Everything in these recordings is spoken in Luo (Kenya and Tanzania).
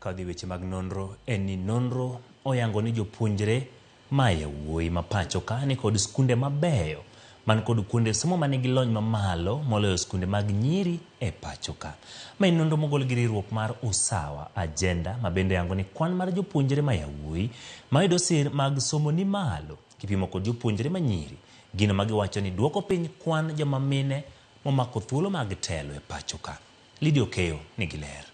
Ka wadhi weche mag nonro en ni nonro oyango ni jopuonjre ma yawuoyi ma pacho ka ni kod skunde mabeyo man kod kuonde somo manigi lony mamalo moloyo skunde mag nyiri e pacho ka. Ma en nonro mogol gi riwruok mar Usawa Agenda ma bende yango ni kwan mar jopuonjre ma yawuoyi mayudo sir mag somo ni malo kipimo kod jopuonjre ma nyiri. Gino ma giwacho ni duoko piny kwan joma mine momako thuolo mag telo e pacho ka. Lydia Okeyo nigi ler.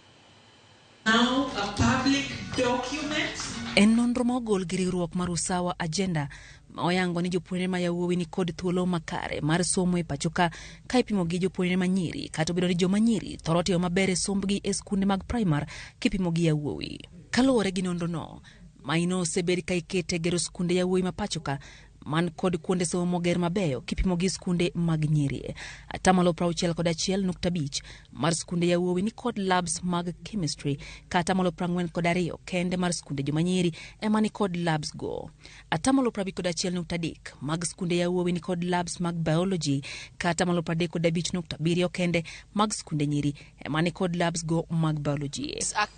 Now a public document. En nonro ma ogol gi riwruok mar Usawa Agenda ma oyango ni jopuonjre ma yawuowi ni kod thuolo makare mar somo e pacho ka ka ipimo gi jopuonjre ma nyiri kata obedo ni joma nyiri thoro timo maber e sombgi e skunde mag primar kipimo gi yawuowi. Kaluwore gi nonrono, maino osebed ka ikete gero skunde yawuowi ma pacho ka man kod kuonde somo moger mabeyo kipimo gi skunde mag nyiri. Atamalo 61.5 mar skunde yawuowi ni kod labs mag chemistry ka atamalo 42 kende mar skunde joma nyiri ema ni kod labs go. Atamalo 51.3 mag skunde yawuowi ni kod labs mag biology ka atamalo 35.7 kende mag skunde nyiri ema ni kod labs go mag biology. It's a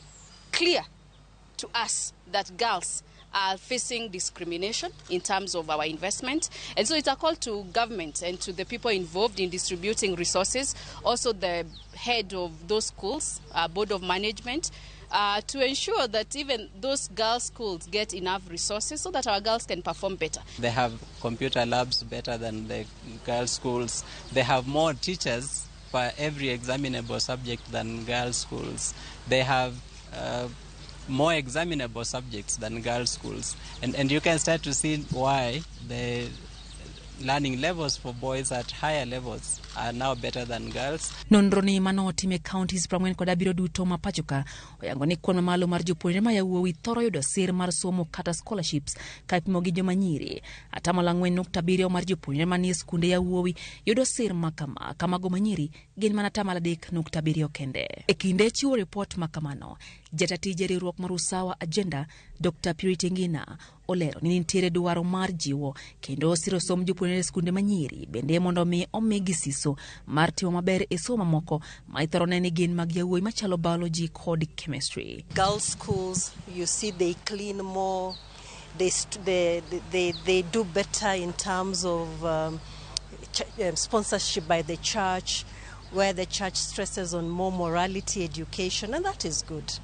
clear to us that girls are facing discrimination in terms of our investment. And so it's a call to government and to the people involved in distributing resources, also the head of those schools, board of management, to ensure that even those girls' schools get enough resources so that our girls can perform better. They have computer labs better than the girls' schools. They have more teachers per every examinable subject than girls' schools. They have more examinable subjects than girls' schools. And you can start to see why the learning levels for boys at higher levels are now better than girls. Nonro ni manotim e counties 47 duto ma pacho ka oyango ni kwan mamalo mar jopuonjre ma yawuowi thoro yudo sir mar somo kata scholarships ka ipimo gi joma nyiri. Atamalo 4.7 mar jopuonjre manie skunde yawuowi yudo sir ma kama, ka mago ma nyiri gin mana atamalo 3.7 kende. E kinde chiwo ripot ma kamano, jata tije riwruok mar Usawa Agenda, Dr. Purity Ngina, olero ni nitiere dwaro mar jiwo kendo siro somb jopuonjre e skunde manyiri bende mondo mi omigi siso mar timo maber e somo mamoko ma ithoro ne ni gin mag yawuoyi machalo biology kod chemistry. Girls schools, you see they clean more, they do better in terms of sponsorship by the church, where the church stresses on more morality education, and that is good.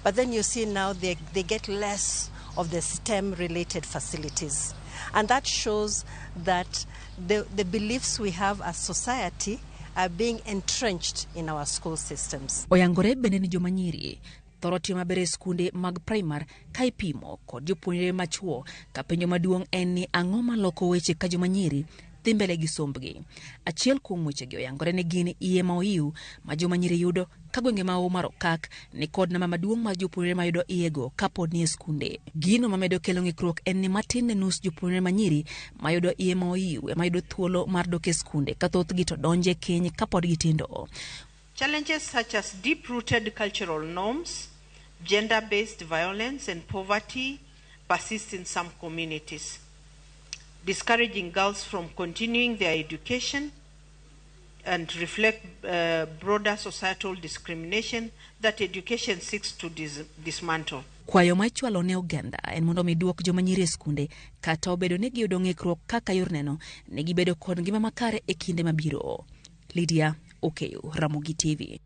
But then you see now they get less of the STEM-related facilities. And that shows that the beliefs we have as society are being entrenched in our school systems. Oyangore bende ni joma nyiri thoro timo maber e skunde mag primar ka ipimo kod jopuonjre machuo, ka penjo maduong' en ni ang'o maloko weche ka joma nyiri dhi mbele gi sombgi. Achiel kuom wechegi oyangore ni gin iye ma oiw ma joma nyiri yudo ka gwenge ma mar okak ni kod namba maduong' mar jopuonjre mayudo iyego kapod ni e skunde. Gino mamedo kelo ng'ikruok en ni matin ne nus jopuonjre ma nyiri mayudo iye ma oiw ema yudo thuolo mar dok e skunde ka thothgi to donjo e keny kapod gitindo. Challenges such as deep-rooted cultural norms, gender-based violence and poverty persist in some communities, discouraging girls from continuing their education and reflect broader societal discrimination that education seeks to dismantle. Kwayo ma ichwalo ne oganda en mondo mi duok joma nyiri e skunde kata obedo ni giyudo ng'ikruok kaka yor neno ni gibedo kod ngima makare e kinde mabiro. Lydia Okeyo, Ramogi TV.